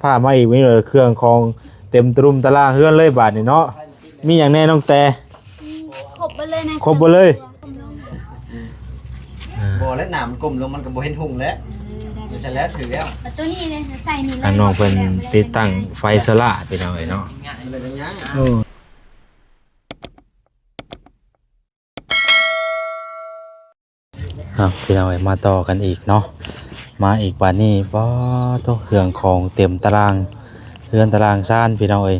ພາມາອີກ ມີເຄື່ອງຂອງເຕັມຕະລຸມຕະລາງເຮືອນເລີຍບາດນີ້ເນາະ. ມີຫຍັງແດ່ນ້ອງແຕ? ຄົບເບິດເລີຍນະ ຄົບເບິດເລີຍ. ບໍ່ແລ້ວ ໜ້າມັນກົ້ມລົງ ມັນກໍບໍ່ເຫັນຮຸ່ງແລ້ວ. ເອີ ໄດ້ ແລ້ວຖືກແລ້ວ ແລ້ວໂຕນີ້ເລີຍ ໃສ່ນີ້ເລີຍ. ອັນນ້ອງເພິ່ນຕິດຕັ້ງໄຟໂຊລາພີ່ນ້ອງເອີຍເນາະ. ໂອ້ ເອົາ ພີ່ນ້ອງເອີຍ ມາຕໍ່ກັນອີກເນາະ. ມາອີກບາດນີ້ ປາໂທ້ ເຄື່ອງຂອງເຕັມຕະລາງເຮືອນຕະລາງຊານ ພີ່ນ້ອງເອີຍ.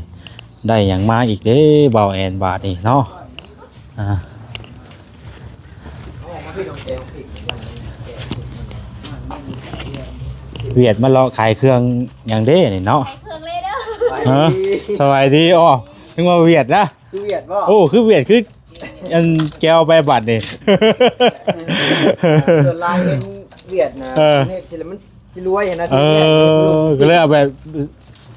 ໄດ້ຫຍັງມາອີກເດ້ ບ່າວແອນ ບາດນີ້ເນາະ. ອ່າ ຫວຽດມາເລາະຂາຍເຄື່ອງຫຍັງເດ້ນີ້ເນາະ? ຂາຍເຄື່ອງເລີຍເດີ. ຮະ? ສະບາຍດີ. ອໍ ນຶກວ່າຫວຽດນະ. ຄືຫວຽດບໍ່? ໂອ້ ຄືຫວຽດ ຄືອັນແກວໄປບັດນີ້. ສ່ວນຫຼາຍເຫັນຫວຽດນະ ເອີ ເຮັດແລ້ວມັນຊິລວຍຫັ້ນນະ. ເອີ ກໍເລີຍເອົາແບບ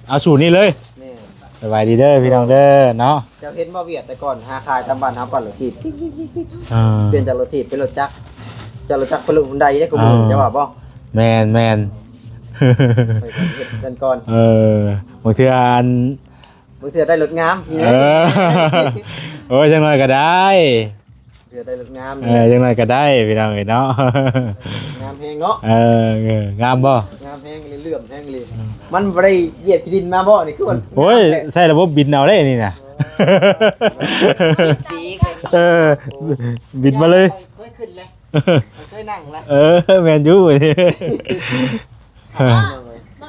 ເອົາສູດນີ້ເລີຍ. ແມ່ນ. ສະບາຍດີເດີພີ່ນ້ອງເດີເນາະ. ເຈົ້າເຫັນບໍ່ຫວຽດແຕ່ກ່ອນຫາຂາຍຕາມບ້ານເຮົາ ປັ່ນລົດຖີບ ເອີ ປ່ຽນຈາກລົດຖີບເປັນລົດຈັກ ຈາກລົດຈັກເປັນລົດຮຸນໄດເດ້ ກູມື້ນີ້ ເຈົ້າວ່າບໍ່? ແມ່ນໆ ຂ້ອຍກໍເຮັດກັນກ່ອນ. ເອີ ບາງເທື່ອອັນ ບາງເທື່ອໄດ້ລົດງາມ. ເອີ ໂອ້ຍ ຈັກໜ້ອຍກໍໄດ້ ເພື່ອໄດ້ລົດງາມ. ເອີ ຈັກໜ້ອຍກໍໄດ້ພີ່ນ້ອງເອີຍເນາະ. ງາມແຮງເນາະ. ເອີ ເອີ ງາມບໍ່? ງາມແຮງເລີຍ ເຫຼື້ອມແຮງເລີຍ. ມັນບໍ່ໄດ້ຢຽບຂີ້ດິນມາບໍ່ນີ້? ຄືວ່າ ໂອ້ຍ ໃຊ້ລະບົບບິນເອົາເດ້ນີ້ນະ. ເອີ ບິນມາເລີຍ. ເຄີຍຂຶ້ນແລ້ວ ເຄີຍນັ່ງແລ້ວ. ເອີ ແມ່ນຢູ່. ບໍ່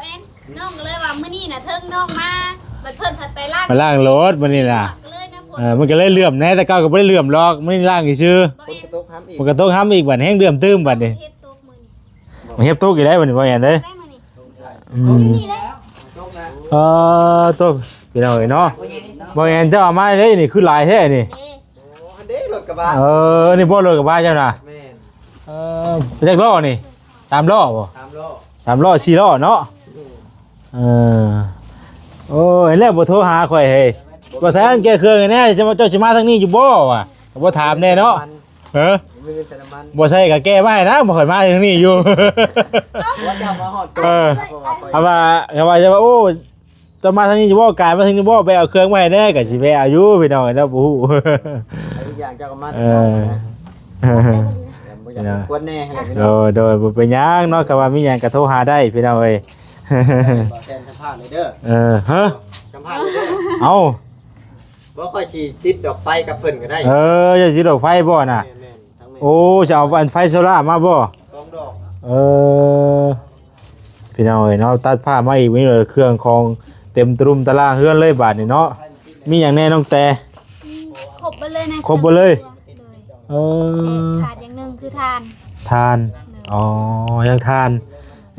ແອນ ນ້ອງກໍເລີຍວ່າມື້ນີ້ນະ ເທິງນ້ອງມາ ບັດເພິ່ນພັດໄປລ້າງ ໄປລ້າງລົດມື້ນີ້ນະ. ກໍເລີຍນະ ເອີ ມັນກໍເລີຍເຫຼື້ອມແດ່ ແຕ່ເກົ່າກໍບໍ່ໄດ້ເຫຼື້ອມດອກ ມື້ນີ້ລ້າງຊື່ໆ. ບໍ່ແອນ ຝົນກໍຕົກຫ້ຳອີກ ຝົນກໍຕົກຫ້ຳອີກບັດນີ້. ເຫັບຕົກມື້ນີ້ ມາເຫັບຕົກອີກແລ້ວບັດນີ້ ບໍ່ແອນເດີ. ໄດ້ມື້ນີ້ ອືມ ນີ້ເດ້. ເອີ ຕົກ ພີ່ນ້ອງເອີຍເນາະ. ບໍ່ແອນ ເຈົ້າເອົາມາເດ້ນີ້ ຄືຫຼາຍແທ້ນີ້. ເດ້ ໂອ້ ອັນເດ້ລົດກະບະ. ເອີ ນີ້ບໍ່ລົດກະບະເຈົ້ານະ? ແມ່ນ. ເອີ ຈັກລໍ້ນີ້? ສາມລໍ້ບໍ່? ສາມລໍ້ ສາມລໍ້ ສີ່ລໍ້ເນາະ. ອືມ ເອີ ໂອ້ຍ ແລ້ວບໍ່ໂທຫາຂ້ອຍເຮີ້ຍ. ບໍ່ໃສ່ອັນແກ້ເຄື່ອງແດ່ ເຈົ້າ ເຈົ້າຊິມາທາງນີ້ຢູ່ບໍ່ວະ? ກໍບໍ່ຖາມແດ່ເນາະ. ເອີ ບໍ່ໃສ່ກໍແກ້ມາໃຫ້ນະ ບໍ່ຄ່ອຍມາທາງນີ້ຢູ່. ເອີ ເຂົາວ່າ ເຂົາວ່າຈະວ່າ ໂອ້ ເຈົ້າມາທາງນີ້ຢູ່ບໍ່? ກາຍມາທາງນີ້ບໍ່? ໄປເອົາເຄື່ອງມາໃຫ້ແດ່. ກໍຊິໄປເອົາຢູ່ພີ່ນ້ອງເອີຍເນາະ ບໍ່ຮູ້. ອີກຢ່າງເຈົ້າກໍມາແຕ່ເຊົ້ານະ ບໍ່ຢາກລົບກວນແດ່ຫັ້ນແຫຼະ. ໂດຍ ໂດຍ ບໍ່ເປັນຫຍັງເນາະ ກໍວ່າມີຫຍັງກໍໂທຫາໄດ້ພີ່ນ້ອງເອີຍ. ບໍ່ແຊນສຳພາດເລີຍເດີ. ເອີ ຮະ? ສຳພາດເລີຍເດີ. ເອົ້າ ບໍ່ ຂ້ອຍຊິຕິດດອກໄຟກັບເພິ່ນກໍໄດ້. ເອີ ຢາກຕິດດອກໄຟບໍ່ນະ? ແມ່ນໆ ທັງແມ່ນ. ໂອ້ ຈະເອົາອັນໄຟໂຊລາມາບໍ່? ສອງດອກ. ເອີ ພີ່ນ້ອງເອີຍເນາະ ຕັດພາບມາອີກ ມີເຄື່ອງຂອງເຕັມຕະລຸມຕະລາງເຮືອນເລີຍບາດນີ້ເນາະ. ມີຫຍັງແດ່ນ້ອງແຕ? ຄົບເບິດເລີຍນະ ຄົບເບິດເລີຍ. ໂດຍ ເອີ ຂາດຢ່າງໜຶ່ງຄືຖ່ານ. ຖ່ານ. ໂດຍ ອໍ ຍັງຖ່ານ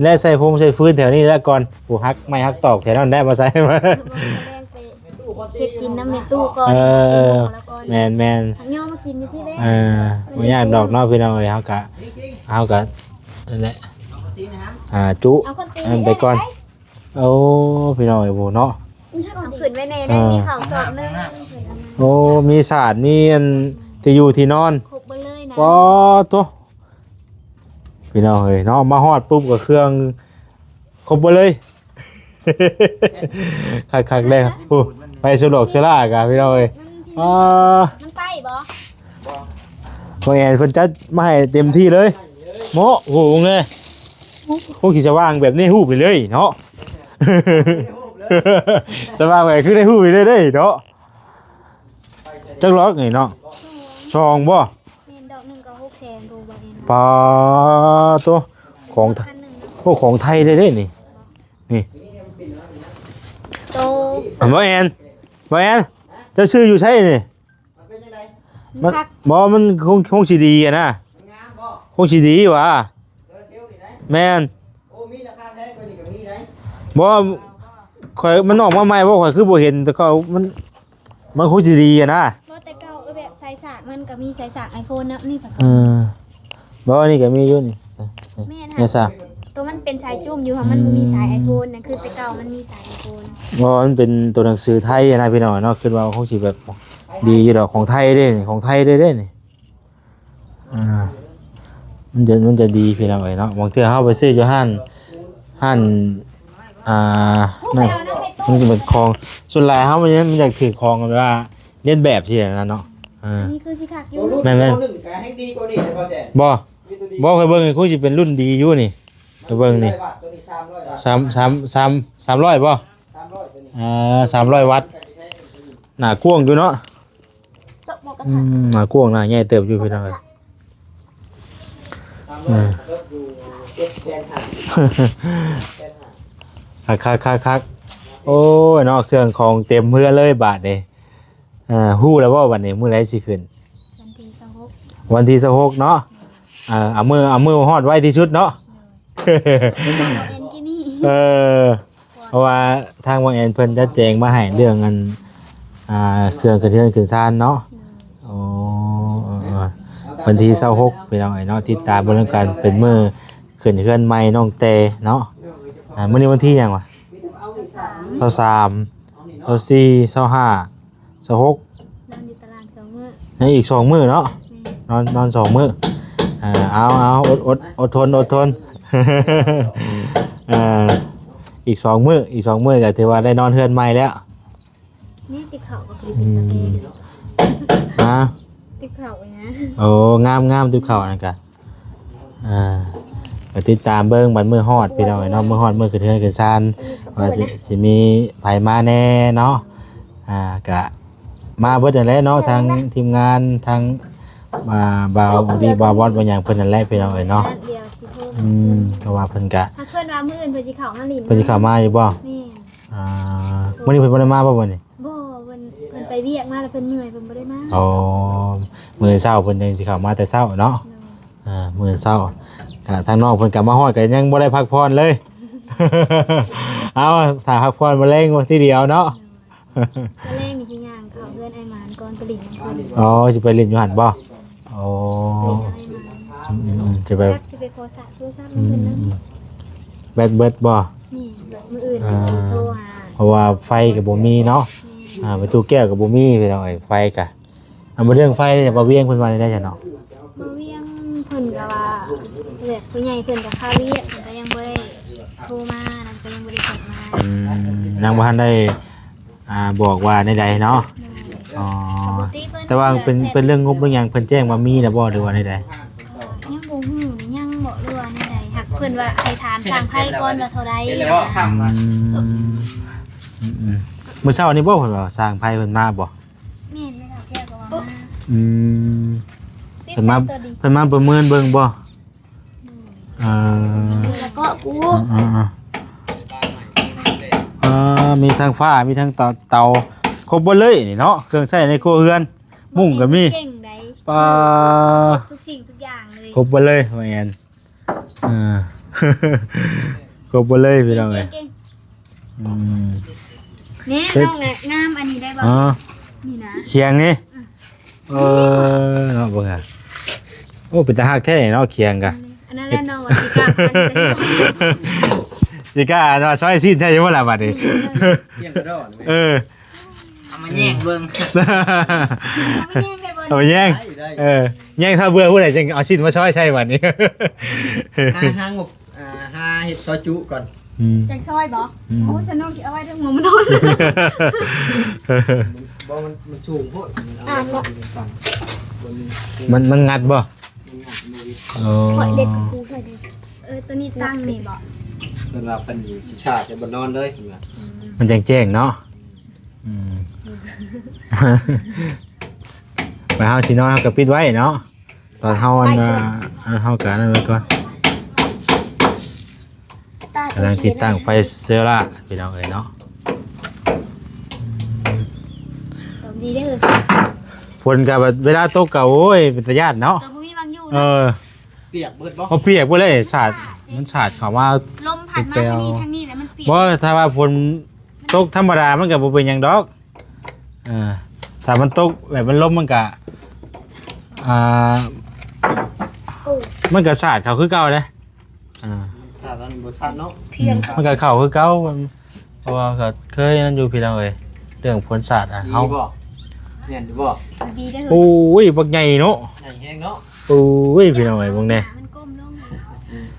ແລະໃສ່ຟົງໃສ່ຟືນແຖວນີ້ແຫຼະກ່ອນ ຜູ້ຮັກໄມ້ຮັກຕອກແຖວນັ້ນແຫຼະມາໃສ່. ເຮັດກິນນຳແມ່ຕູ້ກ່ອນ. ເອີ ແມ່ນໆ ຫາກຍໍມາກິນຢູ່ພີ້ແຫຼະ. ເອີ ບໍ່ຍາກດອກເນາະພີ່ນ້ອງເອີຍ ເຮົາກະ ເຮົາກະ ນັ້ນແຫຼະ ຫາຈຸ ເອົາຄົນຕີ ອັນນັ້ນໄປກ່ອນ. ໂອ້ ພີ່ນ້ອງເອີຍ ໂອ້ເນາະ ເອົາຂຶ້ນໄວ້ແດ່ ໄດ້ມີເຂົ້າສອບໜຶ່ງ. ໂອ້ ມີສາດ ມີອັນທີ່ຢູ່ທີ່ນອນ ຄົບເບິດເລີຍນະ. ປາໂທ້ ພີ່ນ້ອງເອີຍເນາະ ມາຮອດປຸບກໍເຄື່ອງຄົບເບິດເລີຍ. ຄັກໆ ແລ້ວ ໂອ້ ໄປສະດວກສະຫຼາກະ ພີ່ນ້ອງເອີຍ. ອາ ມັນໄຕ້ບໍ່? ບໍ່ ບໍ່ແອນເພິ່ນຈັດມາໃຫ້ເຕັມທີ່ເລີຍ. ເໝາະ ໂອ້ໂຫ ເລີຍ ຄົງຊິສະຫວ່າງແບບໃນຮູບນີ້ເລີຍເນາະ. ສະຫວ່າງແບບຄືໃນຮູບນີ້ເລີຍເດ້ເນາະ. ຈັກດອກນີ້ເນາະ? ສອງບໍ່? ແມ່ນ ດອກໜຶ່ງກໍຫົກແສນ ບໍ່ ບໍ່ແອນ. ປາໂທ້ ຂອງ ໂອ້ ຂອງໄທເດ້ເດ້ນີ້. ນີ້ ໂຕ ບໍ່ແອນ ບໍ່ແອນ ເຈົ້າຊື້ຢູ່ໃສນີ້? ມັນ ມັນ ບໍ່ ມັນຄົງ ຄົງຊິດີຫັ້ນນະ ມັນງາມບໍ່? ຄົງຊິດີຫວາ? ແມ່ນ ໂອ້ ມີລາຄາແພງກວ່ານີ້ກໍມີໄດ໋. ບໍ່ ຂ້ອຍ ມັນອອກມາໃໝ່ບໍ່ ຂ້ອຍຄືບໍ່ເຫັນ ແຕ່ເກົ່າມັນ ມັນຄົງຊິດີຫັ້ນນະ. ບໍ່ ແຕ່ເກົ່າ ເອີ ແບບສາຍສາກມັນກໍມີສາຍສາກໄອໂຟນເນາະ ນີ້ປະ ເອີ ບໍ່ ອັນນີ້ກໍມີຢູ່ນີ້. ແມ່ນ ແມ່ນສາກ ໂຕມັນເປັນສາຍຈຸ້ມຢູ່ ມັນບໍ່ມີສາຍໄອໂຟນນະ ອືມ ຄືແຕ່ເກົ່າມັນມີສາຍໄອໂຟນ. ບໍ່ ມັນເປັນໂຕໜັງສືໄທຫັ້ນນະ ພີ່ນ້ອງເນາະ ຄິດວ່າຄົງຊິແບບດີຢູ່ດອກ ຂອງໄທເດ້ນີ້ ຂອງໄທເດ້ເດ້ນີ້. ອ່າ ມັນຈະ ມັນຈະດີພີ່ນ້ອງເອີຍເນາະ. ບາງເທື່ອເຮົາໄປຊື້ຢູ່ຮ້ານ ຮ້ານ ອ່າ ນັ້ນ ມັນເປັນຂອງ ສ່ວນຫຼາຍເຮົາມັນ ມັນຢາກຖືຂອງແບບວ່າລຽນແບບທີ່ນັ້ນເນາະ. ເອີ ອັນນີ້ຄືຊິຄັກຢູ່ ໂຕລຸ້ນ ແມ່ນໆ ໂຕໜຶ່ງກະແຮງດີກວ່ານີ້ເດ້ ພໍ່ແສນ ບໍ່? ມີໂຕດີ ບໍ່ ຂ້ອຍເບິ່ງນີ້ຄົງຊິເປັນລຸ້ນດີຢູ່ນີ້ ຂ້ອຍເບິ່ງນີ້ ສາມຮ້ອຍວັດ ໂຕນີ້ສາມຮ້ອຍວັດ ສາມ ສາມ ສາມ ສາມຮ້ອຍບໍ່? ສາມຮ້ອຍໂຕນີ້ ເອີ ສາມຮ້ອຍວັດ ໜ້າກວ້າງຢູ່ເນາະ. ໂຕະໝູກະທະ ອືມ ໜ້າກວ້າງໜ້າໃຫຍ່ເຕີບຢູ່ພີ່ນ້ອງເອີຍ. ເອີ ຄັກໆໆໆ ໂອ້ຍເນາະ ເຄື່ອງຂອງເຕັມເຮືອນເລີຍບາດນີ້. ເອີ ຮູ້ແລ້ວບໍ່ບາດນີ້ ມື້ໃດຊິຂຶ້ນ? ວັນທີຊາວຫົກ ວັນທີຊາວຫົກເນາະ. ເອີ ເອົາມື້ ເອົາມື້ຮອດໄວທີ່ສຸດເນາະ. ເອີ ເພາະວ່າທາງບ່າວແອນເພິ່ນຈັດແຈງມາໃຫ້ເລື່ອງອັນ ອ່າ ເຄື່ອງຂຶ້ນເຮືອນຂຶ້ນຊານເນາະ. ໂອ້ ເອີໆ ວັນທີຊາວຫົກ ພີ່ນ້ອງເອີຍເນາະ ຕິດຕາມເບິ່ງນຳກັນ ເປັນມື້ຂຶ້ນເຮືອນໃໝ່ນ້ອງແຕ່ເນາະ. ອ່າ ມື້ນີ້ວັນທີຫຍັງວະ? ຊາວສາມ ຊາວສີ່ ຊາວຫ້າ ຊາວຫົກ ນອນຢູ່ຕາລາງສອງມື້ ຍັງອີກສອງມື້ເນາະ. ແມ່ນ ນອນ ນອນສອງມື້. ເອີ ເອົາ ເອົາ ອົດ ອົດ ອົດທົນ ອົດທົນ. ເອີ ອີກສອງມື້ ອີກສອງມື້ກໍຖືວ່າໄດ້ນອນເຮືອນໃໝ່ແລ້ວ. ນີ້ຕິບເຂົ້າກໍບໍ່ໄດ້ກິນຕາເອງເນາະ. ຮະ? ຕິບເຂົ້າອີຫຍັງ? ໂອ້ ງາມໆ ຕິບເຂົ້ານັ້ນກະ. ອ່າ ກໍຕິດຕາມເບິ່ງບັດມື້ຮອດ ພີ່ນ້ອງເອີຍເນາະ ມື້ຮອດມື້ຂຶ້ນເຮືອນຂຶ້ນຊານ ວ່າຊິ ຊິມີໃຜມາແດ່ເນາະ. ອ່າ ກະມາເບິດນັ້ນແຫຼະເນາະ ທັງທີມງານ ທັງ ອ່າ ບ່າວອອດ ບ່າວບອດ ບ່າວຫຍັງເພິ່ນນັ້ນແຫຼະ ພີ່ນ້ອງເອີຍເນາະ. ອືມ ເພາະວ່າເພິ່ນກະ ຫາກເພິ່ນວ່າມື້ອື່ນເພິ່ນຊິເຂົ້າມາຫຼິ້ນ ເພິ່ນຊິເຂົ້າມາຢູ່ບໍ່? ແມ່ນ. ອ່າ ມື້ນີ້ເພິ່ນບໍ່ໄດ້ມາບໍ່ມື້ນີ້? ບໍ່ ເພິ່ນ ເພິ່ນໄປວຽກມາແລ້ວເພິ່ນເມື່ອຍ ເພິ່ນບໍ່ໄດ້ມາ. ອໍ ມື້ເຊົ້າເພິ່ນຈັ່ງຊິເຂົ້າມາແຕ່ເຊົ້າເນາະ. ໂດຍ ອ່າ ມື້ເຊົ້າ ກະທາງນ້ອງເພິ່ນກະມາຮອດກະຍັງບໍ່ໄດ້ພັກຜ່ອນເລີຍ. ເອົາ ຖ້າພັກຜ່ອນມື້ແລງທີດຽວເນາະ. ໂດຍ ມື້ແລງນີ້ຊິຍ່າງເຂົ້າເຮືອນອ້າຍໝານກ່ອນ ໄປຫຼິ້ນນຳເພິ່ນ. ອໍ ຊິໄປຫຼິ້ນຢູ່ຫັ້ນບໍ່? ໂອ້ ອືມໆ ຈະໄປ ຈັກຊິໄປຂໍສາກໂທລະສັບນຳເພິ່ນນຳ. ອືມໆ ແບັດເບິດບໍ່? ແມ່ນ ມື້ອື່ນ ອ່າ ຊິໂທຫາ ເພາະວ່າໄຟກໍບໍ່ມີເນາະ. ແມ່ນ ອ່າ ປະຕູແກ້ວກໍບໍ່ມີ ພີ່ນ້ອງເອີຍ ໄຟກະ. ອັນ ບໍ່ ເລື່ອງໄຟນີ້ ບ່າວວຽງເພິ່ນວ່າແນວໃດຊັ້ນເນາະ? ບ່າວວຽງເພິ່ນກໍວ່າ ແບບຜູ້ໃຫຍ່ເພິ່ນກໍຄາວຽກ ເພິ່ນກໍຍັງບໍ່ໄດ້ໂທມາ ນັ້ນກໍຍັງບໍ່ໄດ້ແຊັດມາ. ອືມ ຍັງບໍ່ທັນໄດ້ ອ່າ ບອກວ່າແນວໃດເນາະ. ແມ່ນ ອໍ ແຕ່ວ່າເປັນ ເປັນເລື່ອງງົບເລື່ອງຫຍັງ ເພິ່ນແຈ້ງວ່າມີແລ້ວບໍ່ ຫຼືວ່າແນວໃດ? ຍັງບໍ່ຮູ້ນີ້ ຍັງບໍ່ ຫຼືວ່າແນວໃດ ຫາກເພິ່ນວ່າໃຫ້ຖາມຊ່າງໄຟກ່ອນວ່າເທົ່າໃດ. ອືມ ອືມໆ ມື້ເຊົ້ານີ້ບໍ່ ເພິ່ນວ່າຊ່າງໄຟເພິ່ນມາບໍ່? ແມ່ນ ແມ່ເຖົ້າແກ້ວກໍວ່າມາ. ອືມ ຕິດ ເພິ່ນມາ ເພິ່ນມາປະເມີນເບິ່ງບໍ່? ໂດຍ ເອີ ແລ້ວກໍກູ ເອີໆ ເອີ ມີທັງຟ້າ ມີທັງເຕົາ ເຕົາ ຄົບເບິດເລີຍນີ້ເນາະ ເຄື່ອງໃຊ້ໃນຄົວເຮືອນ ມຸ້ງກໍມີ ເກັ່ງໃດ໋ ປາ ທຸກສິ່ງທຸກຢ່າງເລີຍ ຄົບເບິດເລີຍ ວ່າແມ່ນ. ເອີ ຄົບເບິດເລີຍພີ່ນ້ອງເອີຍ. ເກັ່ງໆ ອືມ ນີ້ນ້ອງແຫຼະງາມ ອັນນີ້ໄດ້ບໍ່? ອໍ ນີ້ນະ ຄຽງນີ້. ອືມ ເອີ ເນາະ ເບິ່ງຫາ ໂອ້ ເປັນຕາຮັກແທ້ເນາະ ຄຽງກະ. ອັນນັ້ນແຫຼະນ້ອງວ່າຊິກ້າ ຊິກ້າວ່າຊອຍຊີ້ນໃສ່ຢູ່ບໍ່ລະບັດນີ້? ອືມ ຄຽງກະດອນ ເອີ. ເອົາມາແຍງເບິ່ງ ເອົາມາແຍງໄດ້ບໍ່? ເອົາມາແຍງ ໄດ້ ໄດ້ ເອີ ແຍງຖ້າເບື່ອຜູ້ໃດຈຶ່ງເອົາຊີ້ນມາຊອຍໃສ່ບັດນີ້. ຫາ ຫາງົບ ອ່າ ຫາເຮັດຊອຍຈຸກ່ອນ. ອືມ ຈັ່ງຊອຍບໍ່? ອືມ ໂອ້ ສະໜຸກຊິເອົາໄວ້ເທິງຫົວມັນໂດນ. ບໍ່ ມັນ ມັນສູງໂພດ ມັນເອົາ ອ່າ ມັນ ມັນ ມັນງັດບໍ່? ໂອ້ ຂ້ອຍເດັດກັບປູໃສ່ເດ້. ເອີ ຕົວນີ້ຕັ້ງນີ້ບໍ່? ເພິ່ນວ່າເພິ່ນຊິຊາດແຕ່ບໍ່ນອນເລີຍ ເພິ່ນວ່າ. ອືມ ມັນຈັ່ງແຈ້ງເນາະ. ອືມ ແລ້ວເຮົາຊິນອນ ເຮົາກໍປິດໄວ້ເນາະ. ຕອນເຮົາ ອັນ ອັນ ເຮົາກໍອັນນັ້ນໄວ້ກ່ອນ. ກຳລັງຕິດຕັ້ງໄຟເຊລາ ພີ່ນ້ອງເອີຍເນາະ. ອືມ ດອກດີເດີ ຝົນກໍແບບເວລາຕົກກໍ ໂອ້ຍ ເປັນຕາຢ້ານເນາະ. ຕົວບໍ່ມີຫວ່າງຢູ່ເນາະ. ເອີ ປຽກເບິດບໍ່? ບໍ່ປຽກເບິດເລີຍ ສາດ ມັນສາດເຂົ້າມາ ລົມພັດມາທາງນີ້ ທາງນີ້ແລ້ວມັນປຽກ. ບໍ່ ຖ້າວ່າຝົນຕົກທຳມະດາມັນກໍບໍ່ເປັນຫຍັງດອກ. ເອີ ຖ້າມັນຕົກແບບມັນລົມມັນກະ ອ່າ ໂອ້ ມັນກະສາດເຂົ້າຄືເກົ່າເດ້. ອ່າ ຖ້າຕອນນີ້ບໍ່ທັນເນາະ ພຽງ ມັນກະເຂົ້າຄືເກົ່າ ເພາະວ່າກະເຄີຍນັ້ນຢູ່ພີ່ນ້ອງເອີຍ ເລື່ອງຝົນສາດອະ ເຮົາ ແມ່ນຢູ່ບໍ່? ດີເດີ ໂອ້ຍ ບັກໃຫຍ່ເນາະ ໃຫຍ່ແຮງເນາະ. ໂອ້ຍ ພີ່ນ້ອງເອີຍ ເບິ່ງແດ່ ມັນກົ້ມລົງ ອືມ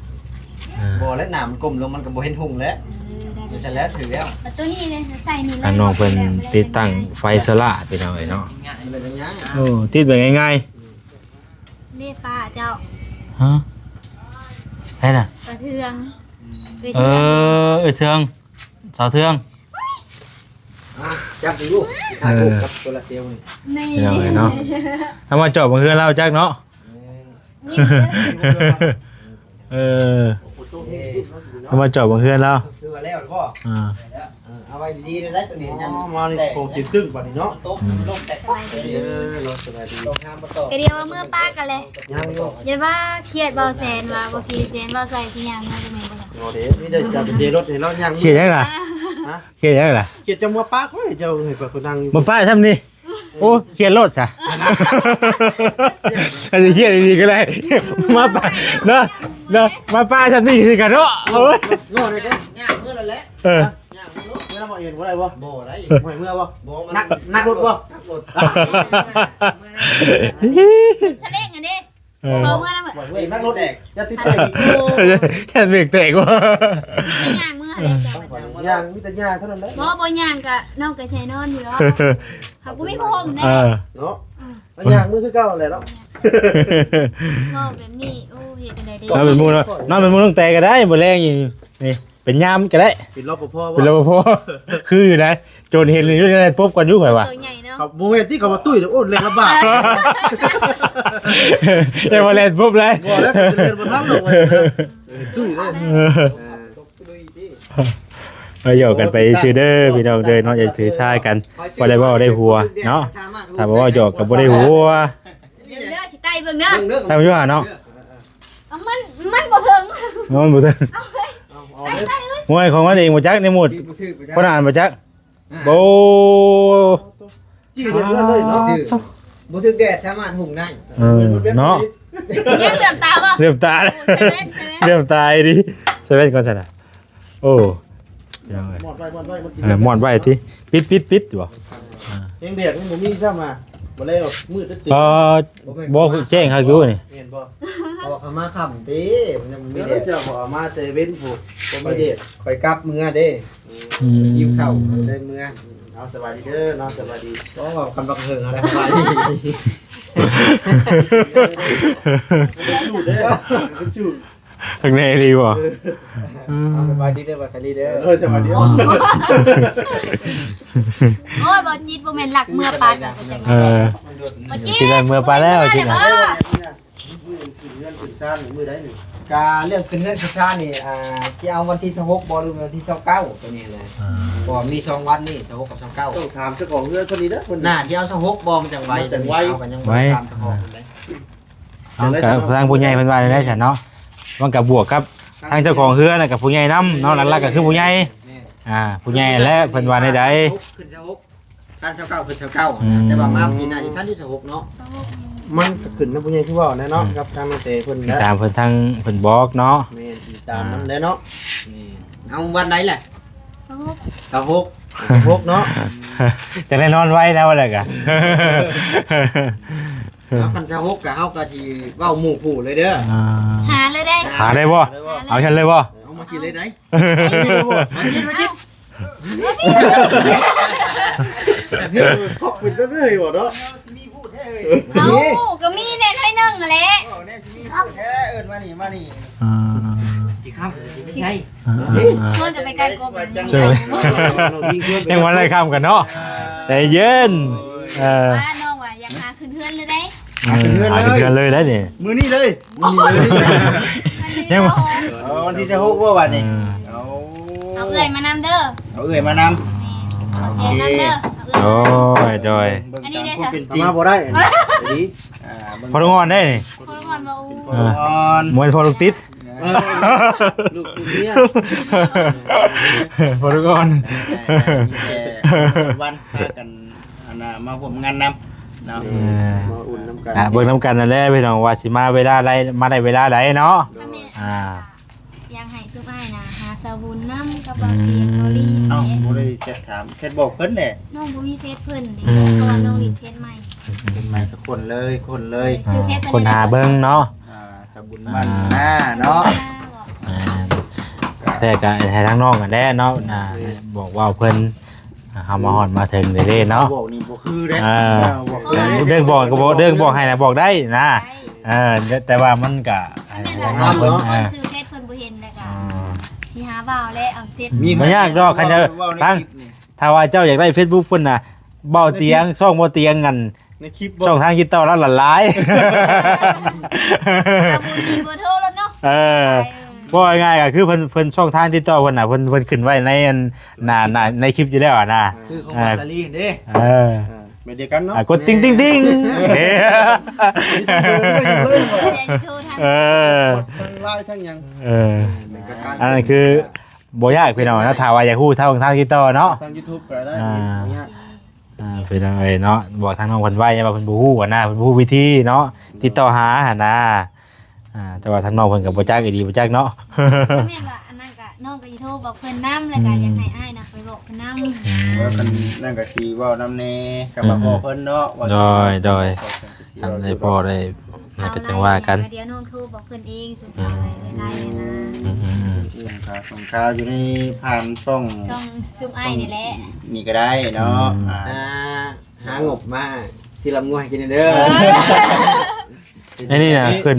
ອ່າ ບໍ່ແລ້ວ ໜ້າມັນກົ້ມລົງ ມັນກໍບໍ່ເຫັນຫຸ່ງແລ້ວ. ເອີ ໄດ້ແລ້ ແລ້ວຖືກແລ້ວ ບັດໂຕນີ້ເລີຍ ໃສ່ນີ້ເລີຍ ອັນນ້ອງເພິ່ນຕິດຕັ້ງໄຟໂຊລາພີ່ນ້ອງເອີຍເນາະ ມັນເປັນຫຍັງ ໂອ້ ຕິດແບບງ່າຍໆ ເດ້ປ້າເຈົ້າ ຮະ ໃຜນະ ສາວເທືອງ ເອີ ເອື້ອຍເທືອງ ສາວເທືອງ ອ່າ ຈັບເບິ່ງດູ ເອີ ກັບໂຊລາເຊວນີ້ ນີ້ ພີ່ນ້ອງເອີຍເນາະ ເອົາມາຈອດເບິ່ງເຮືອນລາວຈັກເນາະ ແມ່ນ ເອີ ເອົາມາຈອດເບິ່ງເຮືອນລາວ ຄືວ່າແລ້ວແລ້ວບໍ່ ອ່າ ເອີ ເອົາໄວ້ດີໆ ໄດ້ຕົວນີ້ ອໍ ຍັງມານີ້ ແຕກ ໂອ້ ຕຶ້ງໆ ບັດນີ້ເນາະ ຕົກ ອືມ ລົງແຕກ ເອີ ເນາະ ສະບາຍດີ ລົງຫາມາຕໍ່ ກະດຽວວ່າເມືອປ້າກັນແຫຼະ ຍັງຢູ່ ຢ່າວ່າຄຽດເວົ້າແຊນວ່າບໍ່ຂີ່ແຊນເວົ້າໃສ່ຊິຍ່າງເມືອ ບໍ່ແມ່ນບໍ່ລະ ບໍ່ເດ້ ມີແຕ່ຊິເອົາໄປເຈລົດໃຫ້ລາວຍ່າງ ຄຽດຫຍັງລະ ຮະ ຄຽດຫຍັງລະ ຄຽດເຈົ້າເມືອປ້າຂ້ອຍ ເຈົ້າໃຫ້ຂ້ອຍນັ່ງຢູ່ ມາປ້າຊ່ຳນີ້ ໂອ້ ຄຽດໂລດຊະ ອັນນີ້ຄຽດດີໆ ກໍໄດ້ ມາປ້າເນາະ ເນາະ ມາປ້າຊ່ຳນີ້ຄືກັນເນາະ ໂອ້ຍ ເວົ້າໄດ້ກໍຍ່າງເມືອແຫຼະ ເອີ ຍ່າງເມືອໂລດ ເມືອນຳບໍ່ເອັນບໍ່ໄດ້ບໍ່ ບໍ່ໄດ້ ຫ້ອຍເມືອບໍ່ ບໍ່ ມັນ ນັກ ນັກລົດບໍ່ ນັກລົດ ສະເລັງອັນນີ້ ເອີ ເອົາເມືອນຳ ຫ້ອຍເມືອ ນັກລົດແຕກ ຢ່າຕິດແຕກອີກ ໂອ້ ແຄ່ເບຣກແຕກບໍ່ ມີແຕ່ຍ່າງເມືອເລີຍເຈົ້າ ຍ່າງ ມີແຕ່ຍ່າງເທົ່ານັ້ນແຫຼະ ບໍ່ ບໍ່ຍ່າງກະນ້ອງກະໃສ່ນອນຢູ່ດອກ ເຮົາບໍ່ມີຜ້າຫົ່ມເດ້ ເອີ ເນາະ ອືມ ມັນຍ່າງມືຄືເກົ່າແຫຼະເນາະ ເວົ້າແບບນີ້ ໂອ້ ເຮັດຈັ່ງໃດເດ້ ນອນເປັນໝູ່ເນາະ ນອນເປັນໝູ່ນ້ອງແຕກໍໄດ້ ມື້ແລງນີ້ ນີ້ ເປັນຍາມກໍໄດ້ ເປັນ ລປພ ເປັນ ລປພ ຄືຢູ່ໃດ ໂຈນເຫັນຢູ່ໃນປົບກ່ອນຢູ່ ຂ້ອຍວ່າ ໂຕໃຫຍ່ເນາະ ເຂົາບໍ່ແມ່ນຕິ ເຂົາວ່າຕຸ້ຍ ໂອ້ ແລ່ນລຳບາກ ແຕ່ວ່າແລ່ນປຸບເລີຍ ບໍ່ແລ້ວ ເຂົາຈະແລ່ນບໍ່ທັນດອກ ເອີ ຕຸ້ຍເລີຍ ເອີ ເອີ ເອີ ຫຍອກກັນໄປຊື່ເດີພີ່ນ້ອງເດີເນາະ ຢ່າຖືສາກັນ ບໍ່ໄດ້ເວົ້າໄດ້ຫົວເນາະ ຖ້າບໍ່ເວົ້າຫຍອກກໍບໍ່ໄດ້ຫົວ ເບິ່ງເດີ ຊິໄຕ່ເບິ່ງເດີ ໄຕ່ຢູ່ຫາເນາະ ເອົາ ມັນ ມັນບໍ່ເຖິງ ມັນບໍ່ເຖິງ ເອົາເລີຍ ໄຕ່ ໄຕ່ເລີຍ ໂອ້ຍ ຂອງມັນເອງບໍ່ຈັກ ໃນໝູດ ບໍ່ຖືກບໍ່ຈັກ ຄົນອ່ານບໍ່ຈັກ ອ່າ ໂອ້ ຈື່ເລື່ອງເລີຍເນາະ ບໍ່ຖືກແດດສາມາດຫຸງໄດ້ ເອີ ເນາະ ຍັງເຫຼືອມຕາບໍ່ ເຫຼືອມຕາ ໂອ້ ເຊເວັນ ເຊເວັນ ເຫຼືອມຕາອີ່ຫຼີ ເຊເວັນກ່ອນຊັ້ນນະ ໂອ້ ພີ່ນ້ອງເອີຍ ໝອດໄວ້ ໝອດໄວ້ ມັນຊິ ເອີ ໝອດໄວ້ຕິ ປິດ ປິດ ປິດ ບໍ່ ອ່າ ແຮງແດດມັນບໍ່ມີຊ້ຳ ມາບໍ່ແລ້ວ ມືດເຕັມ ບໍ່ ບໍ່ ແຈ້ງຄັກຢູ່ນີ້ ແມ່ນບໍ່ ອອກມາຄ່ຳຕິ ມັນຍັງບໍ່ມີແດດ ເຈົ້າບໍ່ເອົາມາແຕ່ເວັນພຸ້ນ ບໍ່ມີແດດ ຂ້ອຍກັບເມືອເດ້ ອືມ ຫິວເຂົ້າ ໄດ້ເມືອ ເອົາ ສະບາຍດີເດີເນາະ ສະບາຍດີ ກໍເວົ້າກັນບັກເຫິງຫັ້ນແຫຼະ ສະບາຍດີ ສູ້ເດີ ສູ້ ຂ້າງໃນອີ່ຫຼີບໍ່ ເອີ ເອົາ ສະບາຍດີເດີ ວ່າສະດີເດີ ເອີ ສະບາຍດີ ອືມ ໂອ້ຍ ບໍ່ຈິດ ບໍ່ແມ່ນລັກເມືອປາກ ເອີ ບໍ່ຈິດ ຊິໄດ້ເມືອປາແລ້ວ ຊິນະ ມື້ຂຶ້ນເຮືອນຂຶ້ນຊານນີ້ມື້ໃດນີ້ ກະເລື່ອງຂຶ້ນເຮືອນຂຶ້ນຊານນີ້ ອ່າ ຊິເອົາວັນທີຊາວຫົກບໍ່ ຫຼືວັນທີຊາວເກົ້າ ຕົວນີ້ນະ ອ່າ ເພາະວ່າມີສອງວັນນີ້ ຊາວຫົກກັບຊາວເກົ້າ ຕ້ອງຖາມເຈົ້າຂອງເຮືອນເພິ່ນນີ້ເດີ ເພິ່ນ ໜ້າຊິເອົາຊາວຫົກບໍ່ ມັນຈັ່ງໄວ ມັນຈັ່ງໄວ ເຮົາກໍຍັງບໍ່ໄດ້ຖາມເຈົ້າຂອງເພິ່ນເດ້ ເອົາ ກໍທາງຜູ້ໃຫຍ່ເພິ່ນວ່າແນວໃດຊັ້ນເນາະ ມັນກໍບວກກັບທາງເຈົ້າຂອງເຮືອນ ແລ້ວກໍຜູ້ໃຫຍ່ນຳເນາະ ຫຼັກໆກໍຄືຜູ້ໃຫຍ່ ແມ່ນ ອ່າ ຜູ້ໃຫຍ່ແຫຼະ ເພິ່ນວ່າແນວໃດ ຂຶ້ນຊາວຫົກ ຄັນຊາວເກົ້າຂຶ້ນຊາວເກົ້າ ອືມ ແຕ່ວ່າມາປີໜ້າຊິທັນຢູ່ຊາວຫົກເນາະ ຊາວຫົກ ມັນກໍຂຶ້ນນຳຜູ້ໃຫຍ່ຄືເວົ້າແຫຼະເນາະ ອືມ ກັບທາງນ້ອງເຕເພິ່ນ ຕິດຕາມເພິ່ນທາງເພິ່ນບອກເນາະ ແມ່ນ ຕິດຕາມນຳແຫຼະເນາະ ອ່າ ແມ່ນ ເອົາວັນໃດແຫຼະ ຊາວຫົກ ຊາວຫົກ ຊາວຫົກເນາະ ຈະໄດ້ນອນໄວແລ້ວແຫຼະກະ ເອົາ ຄັນຊາວຫົກກະເຮົາກະຊິເວົ້າໝູ່ຄູ່ເລີຍເດີ ອ່າ ຫາເລີຍເດ້ ຫາໄດ້ບໍ່ ເອົາຊັ້ນເລີຍບໍ່ ເອົາມາຊິເລີຍໄດ ມາຊິ ມາຊິ ເຮັດເປັນເລື້ອຍບໍ່ເນາະ ເອົ້າ ກໍມີແດ່ໜ້ອຍໜຶ່ງຫັ້ນແຫຼະ ເອີ້ນມານີ້ ມານີ້ ອ່າ ຊິຄ້ຳ ຊິໄປໃສ ອ່າ ຊວນກັນໄປກັນກົບ ຍັງບໍ່ໄດ້ຄ້ຳກັນເນາະ ໃຈເຢັນ ເອີ ວ່ານ້ອງວ່າຢາກຫາຂຶ້ນເຮືອນເລີຍເດ້ ຫາຂຶ້ນເຮືອນເລີຍ ຫາຂຶ້ນເຮືອນເລີຍໄດ໋ນີ້ ມື້ນີ້ເລີຍ ມື້ນີ້ເລີຍ ຍັງບໍ່ ອໍ ວັນທີຊາວຫົກບໍ່ບາດນີ້ ເອີ ເອົາ ເອົາເອື້ອຍມານຳເດີ ເອົາເອື້ອຍມານຳ ແມ່ນ ເອົາແຊນນຳເດີ ໂອ້ຍ ໂດຍ ເບິ່ງຕາມຄວາມເປັນຈິງ ມາບໍ່ໄດ້ ດີ ອ່າ ພໍ່ລູກອ່ອນໄດ໋ນີ້ ພໍ່ລູກອ່ອນບໍ່ ເອີ ບໍ່ແມ່ນພໍ່ລູກຕິດ ເອີ ລູກ ລູກເມຍ ພໍ່ລູກອ່ອນ ມີແຕ່ວັນພາກັນ ອັນນ່າ ມາຮ່ວມງານນຳເນາະ ເອີ ມາອຸ່ນນຳກັນ ອ່າ ເບິ່ງນຳກັນນັ້ນແຫຼະພີ່ນ້ອງ ວ່າຊິມາເວລາໃດ ມາໄດ້ເວລາໃດເນາະ ອ່າ ຢາກໃຫ້ຊຸມອ້າຍນະຫາສາວບຸນນຳກັບບ່າວຕຽງ ອືມ ເກົາຫຼີ ເອົ້າ ບໍ່ໄດ້ແຊັດຖາມ ແຊັດບອກເພິ່ນແຫຼະ ນ້ອງບໍ່ມີເຟສເພິ່ນເດ້ ອືມ ເພາະວ່ານ້ອງຫຼິ້ນເຟສໃໝ່ ເຟສໃໝ່ກໍຄົ້ນເລີຍ ຄົ້ນເລີຍ ຊື້ເຟສເພິ່ນ ຄົ້ນຫາເບິ່ງເນາະ ອ່າ ສາວບຸນບ້ານນາເນາະ ອ່າ ອ່າ ກໍ ແທ້ກໍໃຫ້ທາງນ້ອງຫັ້ນແຫຼະເນາະ ອ່າ ບອກເວົ້າເພິ່ນ ອ່າ ເຮົາມາຮອດມາເຖິງເດ້ເນາະ ບອກນີ້ບໍ່ຄືເດ້ ເອີ ເອີ ບໍ່ຄືເດ້ ເລື່ອງບອກກໍບໍ່ ເລື່ອງບອກໃຫ້ນະບອກໄດ້ນະ ໄດ້ ເອີ ແຕ່ ແຕ່ວ່າມັນກໍ ຄັນແມ່ນວ່າ ເອີ ເພິ່ນ ເອີ ຊື່ເຟສເພິ່ນບໍ່ເຫັນແລ້ວກໍ ອ່າ ຊິຫາເວົ້າແລ້ວເອົາເຟສ ມີ ບໍ່ຍາກດອກ ຄັນຈະ ເວົ້າໃນ ທາງ ຄລິບນີ້ ຖ້າວ່າເຈົ້າຢາກໄດ້ເຟສບຸກເພິ່ນນະ ເບົາຕຽງ ຊ່ອງເບົາຕຽງ ອັນ ໃນຄລິບບໍ່ ຊ່ອງທາງຕິດຕໍ່ລາວຫຼາຍ ຕາມໝູ່ຊິເບີໂທແລ້ວເນາະ ເອີ ເອີ ເວົ້າງ່າຍໆກໍຄືເພິ່ນ ເພິ່ນຊ່ອງທາງຕິດຕໍ່ເພິ່ນນະ ເພິ່ນ ເພິ່ນຂຶ້ນໄວ້ໃນອັນ ໜ້າ ໜ້າ ໃນຄລິບຢູ່ແລ້ວນະ ຄືຂອງ ເອີ ວາສະລີນເດ້ ເອີ ອ່າ ແບບດຽວກັນເນາະ ອ່າ ກົດຕິ່ງໆໆ ເອີ ມີທັງເບີ ມີທັງເບີ ເອີ ທັງໄລນ໌ ທັງຫຍັງ ເອີ ແມ່ນກໍການ ອັນນັ້ນຄື ບໍ່ຍາກພີ່ນ້ອງເນາະ ຖ້າວ່າຢາກຮູ້ທາງ ທາງຕິດຕໍ່ເນາະ ທາງຢູທູບກໍໄດ້ ອ່າ ບໍ່ຍາກ ອ່າ ພີ່ນ້ອງເອີຍເນາະ ບອກທາງນ້ອງເພິ່ນໄວ້ ວ່າເພິ່ນບໍ່ຮູ້ຫັ້ນນະ ເພິ່ນບໍ່ຮູ້ວິທີເນາະ ຕິດຕໍ່ຫາຫັ້ນນະ ອ່າ ແຕ່ວ່າທາງນ້ອງເພິ່ນກໍບໍ່ຈັກອີ່ຫຼີ ບໍ່ຈັກເນາະ ກໍແມ່ນວ່າອັນນັ້ນກໍນ້ອງກໍຊິໂທບອກເພິ່ນນຳ ແລ້ວກໍ ອືມ ຢາກໃຫ້ອ້າຍນະໄປບອກເພິ່ນນຳ ອືມ ວ່າຄັນນັ້ນກໍຊິເວົ້ານຳແດ່ ກັບ ອືມ ພໍ່ເພິ່ນເນາະ ວ່າ ໂດຍ ໂດຍ ຊິເວົ້າ ຄັນໄດ້ພໍ່ໄດ້ ນັ້ນກໍຈັ່ງວ່າກັນ ດຽວນ້ອງໂທບອກເພິ່ນເອງ ສຸດທ້າຍ ອືມ ໄດ້ນະ ອືມໆໆ ສົ່ງຂ່າວ ສົ່ງຂ່າວຢູ່ໃນຜ່ານຊ່ອງ ຊ່ອງຊຸມອ້າຍນີ້ແຫຼະ ນີ້ກໍໄດ້ເນາະ ອືມ ອ່າ ຫາ ຫາງົບມາຊິລຳງົວໃຫ້ກິນເດີ ອັນນີ້ນະ ຂຶ້ນ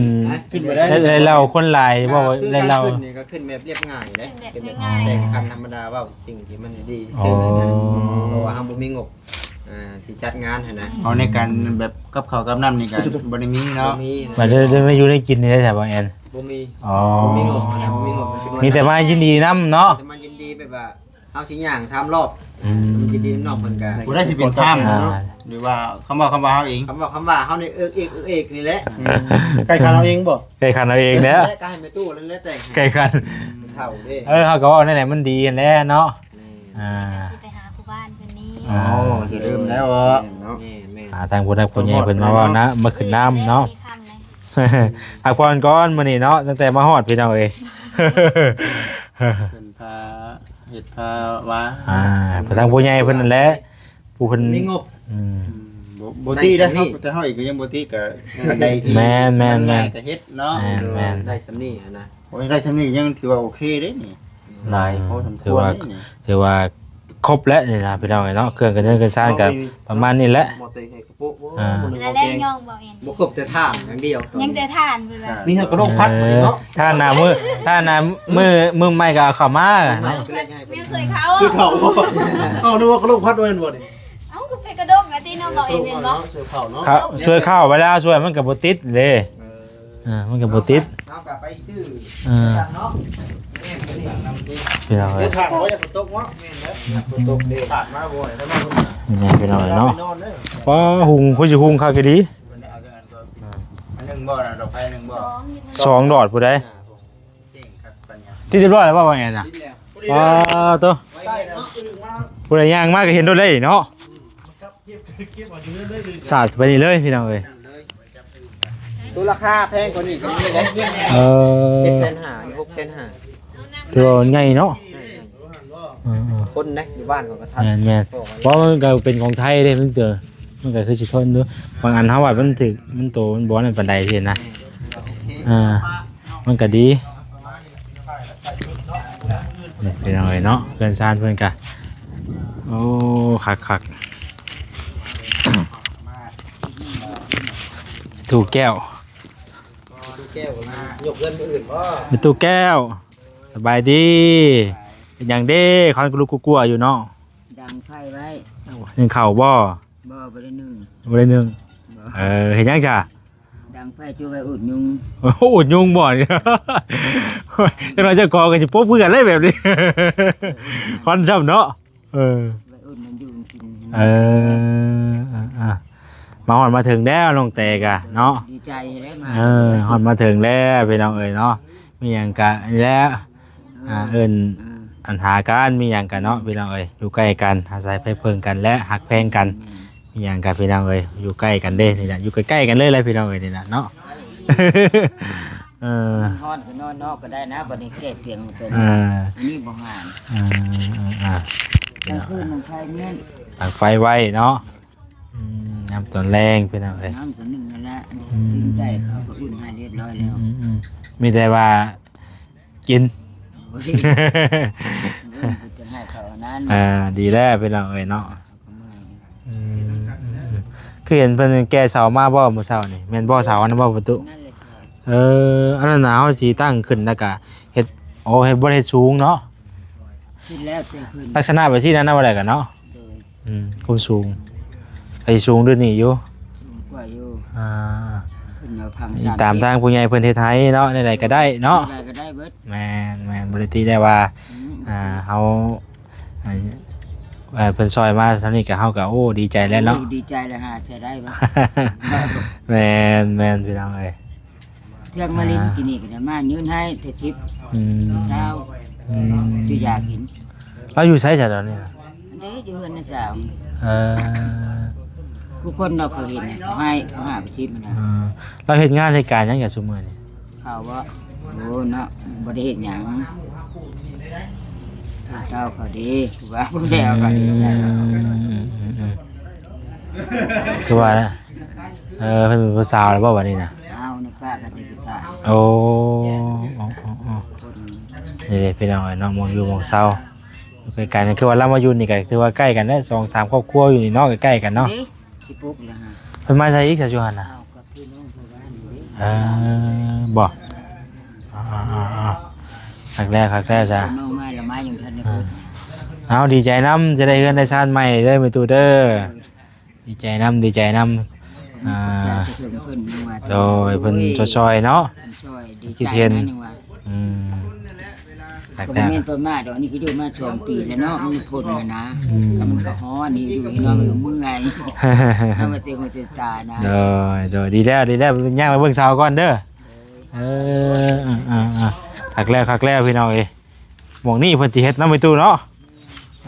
ຂຶ້ນບໍ່ໄດ້ ໄດ້ເລົ່າຄົນຫຼາຍ ເວົ້າ ຄື ໄດ້ເລົ່າ ການຂຶ້ນນີ້ກໍຂຶ້ນແບບລຽບງ່າຍເດ້ ຂຶ້ນແບບງ່າຍໆ ແຕ່ງຄັນທຳມະດາ ເວົ້າສິ່ງທີ່ມັນດີ ອໍ ເຊິ່ງນະ ເພາະວ່າເຮົາບໍ່ມີງົບ ອ່າ ຊິຈັດງານຫັ້ນນະ ເອົາໃນການແບບກັບເຂົ້າກັບນ້ຳນີ້ກໍບໍ່ໄດ້ມີເນາະ ບໍ່ມີ ບັດເລື່ອງ ເລື່ອງໄດ້ຢູ່ໄດ້ກິນນີ້ໄດ້ໃສ ບ່າວແອນ? ບໍ່ມີ ອໍ ບໍ່ມີງົບ ບໍ່ມີງົບ ມີແຕ່ມາຍິນດີນຳເນາະ ມີແຕ່ມາຍິນດີແບບວ່າ ເຮົາຊິຍ່າງສາມລອບ ອືມ ມັນຈະດີນອກເພິ່ນກະ ຜູ້ໃດຊິເປັນທ່ານເນາະ ອ່າ ຫຼືວ່າຄຳເວົ້າ ຄຳວ່າເຮົາເອງ ຄຳເວົ້າ ຄຳວ່າເຮົານີ້ເອິກເອກ ເອິກເອກນີ້ແຫຼະ ອືມ ໄກ່ຂັນເອົາເອງບໍ່? ໄກ່ຂັນເອົາເອງແຫຼະ ແລ້ວກໍໃຫ້ແມ່ຕູ້ນັ້ນແຫຼະແຕ່ງໃຫ້ ໄກ່ຂັນ ເຖົ້າເດ້ ເອີ ເຮົາກໍເວົ້າແນວໃດມັນດີຫັ້ນແຫຼະເນາະ ແມ່ນ ອ່າ ກໍຊິໄປຫາຜູ້ບ້ານເພິ່ນນີ້ ອໍ ຢ່າລືມແລ້ວເນາະ ແມ່ນໆ ຫາທາງຜູ້ຫຼັກຜູ້ໃຫຍ່ເພິ່ນມາເວົ້ານະ ມາຂຶ້ນນຳເນາະ ພັກຜ່ອນກ່ອນມື້ນີ້ເນາະ ຕັ້ງແຕ່ມາຮອດພີ່ນ້ອງເອີຍ ເພິ່ນພາເຮັດພາວ່າ ອ່າ ທາງຜູ້ໃຫຍ່ເພິ່ນນັ້ນແຫຼະ ຜູ້ເພິ່ນມີງົບ ອືມ ອືມ ບໍ່ ບໍ່ຕິໄດ້ ໄດ້ສ່ຳນີ້ ເຮົາ ແຕ່ເຮົາເອງກໍຍັງບໍ່ຕິ ກໍໄດ້ທີ່ ແມ່ນໆໆ ມັນງ່າຍກໍເຮັດເນາະ ແມ່ນໆ ໄດ້ສ່ຳນີ້ຫັ້ນນະ ໂອ້ຍ ໄດ້ສ່ຳນີ້ກໍຍັງຖືວ່າໂອເຄເດ້ນີ້ ອືມ ຫຼາຍພໍສົມຄວນເດ້ນີ້ ຖືວ່າ ຖືວ່າຄົບແລ້ວນີ້ນະ ພີ່ນ້ອງເອີຍເນາະ ເຄື່ອງກັນເງິນກັນຊານກໍປະມານນີ້ແຫຼະ ອ່າ ແລ້ວແລ້ວຍ່ອງບໍ່ເຫັນ ບໍ່ຄົບແຕ່ຖ່ານຢ່າງດຽວ ຍັງແຕ່ຖ່ານພຸ້ນແຫຼະ ມີແຕ່ກະໂດກພັດເນາະ ຖ້າໜ້າມື້ ຖ້າໜ້າມື້ ມື້ໃໝ່ກໍເອົາເຂົ້າມາເນາະ ແມ່ຊ່ວຍເຂົາ ຊ່ວຍເຂົາ ເອົາ ນຶກວ່າກະໂດກພັດແມ່ນບໍ່ນີ້ ເອົ້າ ກໍເປັນກະໂດກອະຕິເນາະ ບໍ່ເຫັນແມ່ນບໍ່ ຊ່ວຍເຂົາເນາະ ຊ່ວຍເຂົາ ເວລາຊ່ວຍມັນກໍບໍ່ຕິດເດ້ ເອີ ເອີ ມັນກໍບໍ່ຕິດ ເຮົາກໍໄປຊື້ ເອີ ເນາະ ພີ່ນ້ອງເອີຍ ເດີນທາງບໍ່ຢາກຝົນຕົກເນາະ ແມ່ນເດີ ຝົນຕົກເດ້ ຜ່ານມາບໍ່ໄດ້ ນີ້ພີ່ນ້ອງເອີຍເນາະ ໄປນອນເດີ ປ້າ ຫຸງ ຄືຊິຫຸງຄັກອີ່ຫຼີ ອັນໜຶ່ງບໍ່ນະ ດອກໄຟໜຶ່ງບໍ່ ສອງຢູ່ ສອງດອກຜູ້ໃດ ອ່າ ຕິດຮຽບຮ້ອຍແລ້ວບໍ່ວ່າແອນນະ ຕິດແລ້ວ ປ້າໂຕ ຜູ້ໃດຍ່າງມາກໍເຫັນໂດດເລີຍເນາະ ສາດໄປນີ້ເລີຍພີ່ນ້ອງເອີຍ ໂຕລາຄາແພງກວ່ານີ້ກໍມີເດ້ ເອີ ເຈັດແສນຫ້າ ຫົກແສນຫ້າ ຖືວ່າໃຫຍ່ເນາະ ໃຫຍ່ໆ ເອີໆ ຄົນນະ ຢູ່ບ້ານເຂົາກໍທັນ ແມ່ນໆ ເພາະວ່າມັນກໍເປັນຂອງໄທເດ້ ມັນເຕີ ມັນກໍຄືຊິທົນຢູ່ ບາງອັນເຮົາວ່າມັນຖືກ ມັນໂຕ ມັນບໍ່ນັ້ນປານໃດຊີ້ນະ ອ່າ ມັນກໍດີ ນີ້ພີ່ນ້ອງເອີຍເນາະ ເຮືອນຊານເພິ່ນກະ ໂອ້ ຄັກໆ ແມ່ຕູ້ແກ້ວ ແມ່ຕູ້ແກ້ວກໍມາຍົກເຮືອນມື້ອື່ນບໍ່ ແມ່ຕູ້ແກ້ວ ສະບາຍດີ ເຮັດຫຍັງເດ້ ຄວັນກະລຸກກົວໆຢູ່ເນາະ ດັງໄຟໄວ້ ໜຶ້ງເຂົ້າບໍ່? ບໍ່ ບໍ່ໄດ້ໜຶ້ງ ບໍ່ໄດ້ໜຶ້ງ ບໍ່ ເອີ ເຮັດຫຍັງຈ້ະ? ດັງໄຟຈຸໄວ້ອຸດຍຸງ ອຸດຍຸງບໍ່ນີ້ ໂອ້ຍ ຈັກໜ່ອຍເຈົ້າຂອງກໍຊິປົບຄືກັນເລີຍແບບນີ້ ຄວັນຊ້ຳເນາະ ເອີ ໄວ້ອຸດມັນຢູ່ມັນກິນ ເອີ ອ່າ ມາຮອດມາເຖິງແລ້ວນ້ອງແຕກະເນາະ ດີໃຈແລ້ວມາ ເອີ ຮອດມາເຖິງແລ້ວພີ່ນ້ອງເອີຍເນາະ ມີຫຍັງກະນີ້ແຫຼະ ອ່າ ເອີ້ນ ເອີ ອັນຫາກັນ ມີຫຍັງກັນເນາະ ພີ່ນ້ອງເອີຍ ຢູ່ໃກ້ກັນ ອາໄສໄພເພິ່ງກັນ ແລະ ຮັກແພງກັນ ແມ່ນ ມີຫຍັງກັນ ພີ່ນ້ອງເອີຍ ຢູ່ໃກ້ກັນເດ້ ນີ້ແຫຼະ ຢູ່ໃກ້ໆກັນເລີຍແຫຼະ ພີ່ນ້ອງເອີຍ ນີ້ແຫຼະເນາະ ເອີ ຮ້ອນກໍນອນນອກກໍໄດ້ນະ ບັດນີ້ແກ້ຕຽງເປັນ ເອີ ອັນນີ້ບໍ່ງາມ ເອີ ເອີ ເອີ ກາງຄືນມັນໄຟແມ່ນ ຕັ້ງໄຟໄວ້ເນາະ ອືມ ຍາມຕອນແລງ ພີ່ນ້ອງເອີຍ ນ້ຳກໍໜຶ້ງນັ້ນແຫຼະ ອືມ ຕື່ມໃຈເຂົາກໍອຸ່ນໃຫ້ຮຽບຮ້ອຍແລ້ວ ອືມໆ ມີແຕ່ວ່າ ກິນ ໂອ້ ເພິ່ນຈະໃຫ້ເຂົາອັນນັ້ນ ອ່າ ດີແລ້ວພີ່ນ້ອງເອີຍເນາະ. ເຂົາກໍເມື່ອຍ ອືມ ອືມ ອືມ ຄືເຫັນເພິ່ນແກ່ເສົາມາບໍ່ມື້ເຊົ້ານີ້? ແມ່ນບໍ່ເສົາອັນນັ້ນບໍ່ປະຕູ? ນັ້ນແຫຼະເສົາ ເອີ ອັນນັ້ນນະ ເຮົາຊິຕັ້ງຂຶ້ນແລ້ວກະເຮັດ ໂອ້ ເຮັດ ບໍ່ໄດ້ເຮັດສູງເນາະ ຄິດແລ້ວແຕ່ເພິ່ນ ລັກສະນະແບບຊີ້ນະ ນຳບໍ່ໄດ້ກະເນາະ ໂດຍ ອືມ ຄວາມສູງ ໄປສູງເດີນີ້ຢູ່ ສູງກວ່າຢູ່ ອ່າ ເພິ່ນວ່າພັງ ຕາມທາງຜູ້ໃຫຍ່ເພິ່ນເຮັດໃຫ້ເນາະ ແນວໃດກໍໄດ້ເນາະ ແນວໃດກໍໄດ້ເບິດ ແມ່ນ ແມ່ນ ບໍ່ໄດ້ຕິໄດ້ວ່າ ອືມ ອ່າ ເຮົາ ເອີ ເພິ່ນຊ່ອຍມາສ່ຳນີ້ກໍ ເຮົາກໍ ໂອ້ ດີໃຈແລ້ວເນາະ ໂອ້ ດີໃຈແລ້ວ ຫາໃຊ້ໄດ້ເບິດ ແມ່ນ ແມ່ນ ພີ່ນ້ອງເອີຍ. ເທື່ອມາຫຼິ້ນ ອ່າ ທີ່ນີ້ກໍໄດ້ມາຍື່ນໃຫ້ແຕ່ສິບ ອືມ ຊາວ ອືມ ຊື້ຢາກິນ. ລາວຢູ່ໃສຊະຕອນນີ້ນະ? ອັນນີ້ຢູ່ເຮືອນນ້າສາວ ເອີ ຜູ້ຄົນເນາະ ເຂົາເຫັນເຂົາໃຫ້ ເຂົາໃຫ້ເອົາໄປສິບຫັ້ນນະ ເອີ ລາວເຮັດງານເຮັດການຫຍັງກະຊຸມື້ນີ້? ເຂົາບໍ? ໂອ້ເນາະ ບໍ່ໄດ້ເຮັດຫຍັງ ຜູ້ເຖົ້າເຂົາເດ້ ຜູ້ວ່າຜູ້ແລ້ວເຂົາເດ້ ອືມ ອືມ ອືມ ອືມ ຄືວ່າ ເອີ ເພິ່ນເປັນຜູ້ສາວແລ້ວບໍ່ບັດນີ້ນະ? ເອົານະ ປະກັນໄດ້ຄືກັນ ໂອ້ ໂອ້ ໂອ້ ໂອ້ ຄົນ ນີ້ເດ້ພີ່ນ້ອງເອີຍເນາະ ໝ່ອງຢູ່ໝ່ອງເຊົາ ໃກ້ໆກັນ ຄືວ່າລາວມາຢູ່ນີ້ກໍຖືວ່າໃກ້ກັນແຫຼະ ສອງສາມຄອບຄົວຢູ່ນີ້ເນາະ ໃກ້ໆກັນເນາະ ເດ້ ສິປຸກແລ້ວຫາ ເພິ່ນມາໃສອີກຊະຢູ່ຫັ້ນນະ? ເອົາກັບພີ່ນ້ອງເຂົາວ່ານີ້ເດ້ ເອີ ບໍ່ ອ່າໆໆໆ ຄັກແລ້ວ ຄັກແລ້ວຊະ ເພິ່ນອອກມາລະມາຍັງບໍ່ທັນໄດ້ ອ່າ ເອົາ ດີໃຈນຳ ຈະໄດ້ເຮືອນໄດ້ຊານໃໝ່ເດີແມ່ຕູ້ເດີ. ດີໃຈນຳ ດີໃຈນຳ ອ່າ ຂອບໃຈເພິ່ນ ເພິ່ນຍັງວ່າ ໂດຍ ເພິ່ນ ໂອ້ຍ ຊ່ອຍໆເນາະ ເພິ່ນຊ່ອຍ ດີໃຈນຳ ຍັງວ່າ ອືມ ຄັກແລ້ວ ກໍບໍ່ແມ່ນປະໝາດດອກ ອັນນີ້ກໍຢູ່ມາສອງປີແລ້ວເນາະ ມັນພົ້ນແລ້ວນະ ອືມ ກໍມັນກໍຮ້ອນຢູ່ເນາະ ອືມ ມັນກໍເມື່ອຍ ເອົາມາເຕັມຫູເຕັມຕານະ ໂດຍ ໂດຍ ດີແລ້ວ ດີແລ້ວ ຍ່າງໄປເບິ່ງເສົາກ່ອນເດີ ເອີ ເອີ ເອີ ຄັກແລ້ວ ຄັກແລ້ວ ພີ່ນ້ອງເອີຍ ໝ່ອງນີ້ເພິ່ນຊິເຮັດນຳໄອ້ຕູ້ເນາະ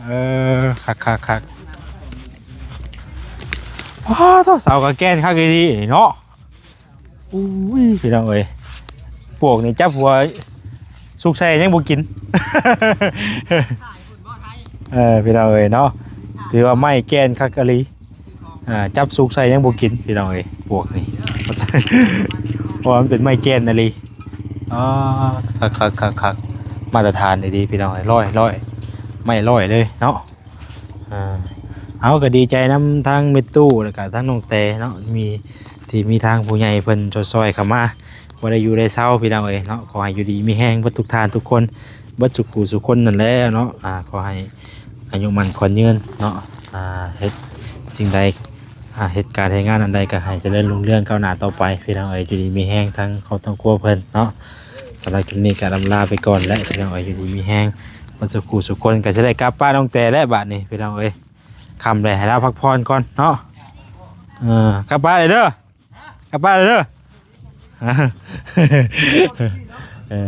ເອີ ຄັກໆໆ ວ້າວ ເສົາກະແກ່ນຄັກອີ່ຫຼີເນາະ ອຸ້ຍ ພີ່ນ້ອງເອີຍ ປວກນີ້ຈັບຫົວສຸກໃສ່ຍັງບໍ່ກິນ ເອີ ພີ່ນ້ອງເອີຍເນາະ ຖືວ່າໄມ້ແກ່ນຄັກອີ່ຫຼີ ອ່າ ຈັບສຸກໃສ່ຍັງບໍ່ກິນ ພີ່ນ້ອງເອີຍ ປວກນີ້ ເພາະວ່າມັນເປັນໄມ້ແກ່ນອີ່ຫຼີ ອໍ ຄັກໆໆ ມາດຕະຖານດີໆ ພີ່ນ້ອງເອີຍ ຮ້ອຍ ຮ້ອຍ ໄມ້ຮ້ອຍເລີຍເນາະ ອ່າ ເຮົາກໍດີໃຈນຳທັງແມ່ຕູ້ ແລ້ວກໍທັງນ້ອງແຕເນາະ ມີ ທີ່ມີທາງຜູ້ໃຫຍ່ເພິ່ນຊ່ອຍໆເຂົ້າມາ ບໍ່ໄດ້ຢູ່ໄດ້ເຊົາ ພີ່ນ້ອງເອີຍເນາະ ຂໍໃຫ້ຢູ່ດີມີແຮງເບິດທຸກທ່ານທຸກຄົນ ເບິດສູ່ຜູ້ສູ່ຄົນນັ້ນແຫຼະເນາະ ອ່າ ຂໍໃຫ້ອາຍຸໝັ້ນຂວັນຍືນເນາະ ອ່າ ເຮັດສິ່ງໃດ ອ່າ ເຮັດການເຮັດງານອັນໃດກໍໃຫ້ຈະເລີນຮຸ່ງເຮືອງກ້າວໜ້າຕໍ່ໄປ ພີ່ນ້ອງເອີຍ ຢູ່ດີມີແຮງທັງຄອບທັງຄົວເພິ່ນເນາະ ສຳລັບຄລິບນີ້ກໍລຳລາໄປກ່ອນແຫຼະ ພີ່ນ້ອງເອີຍ ຢູ່ດີມີແຮງເບິດສູ່ຜູ້ສູ່ຄົນ ກໍຈະໄດ້ກັບປະນ້ອງແຕແລ້ວບາດນີ້ ພີ່ນ້ອງເອີຍ ຄ່ຳແລ້ວ ໃຫ້ລາວພັກຜ່ອນກ່ອນເນາະ ເອີ ກັບປະເດີ ກັບບ້ານເດີ ເອີ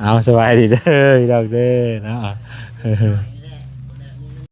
ເອົາ ສະບາຍດີເດີ ພີ່ນ້ອງເດີເນາະ.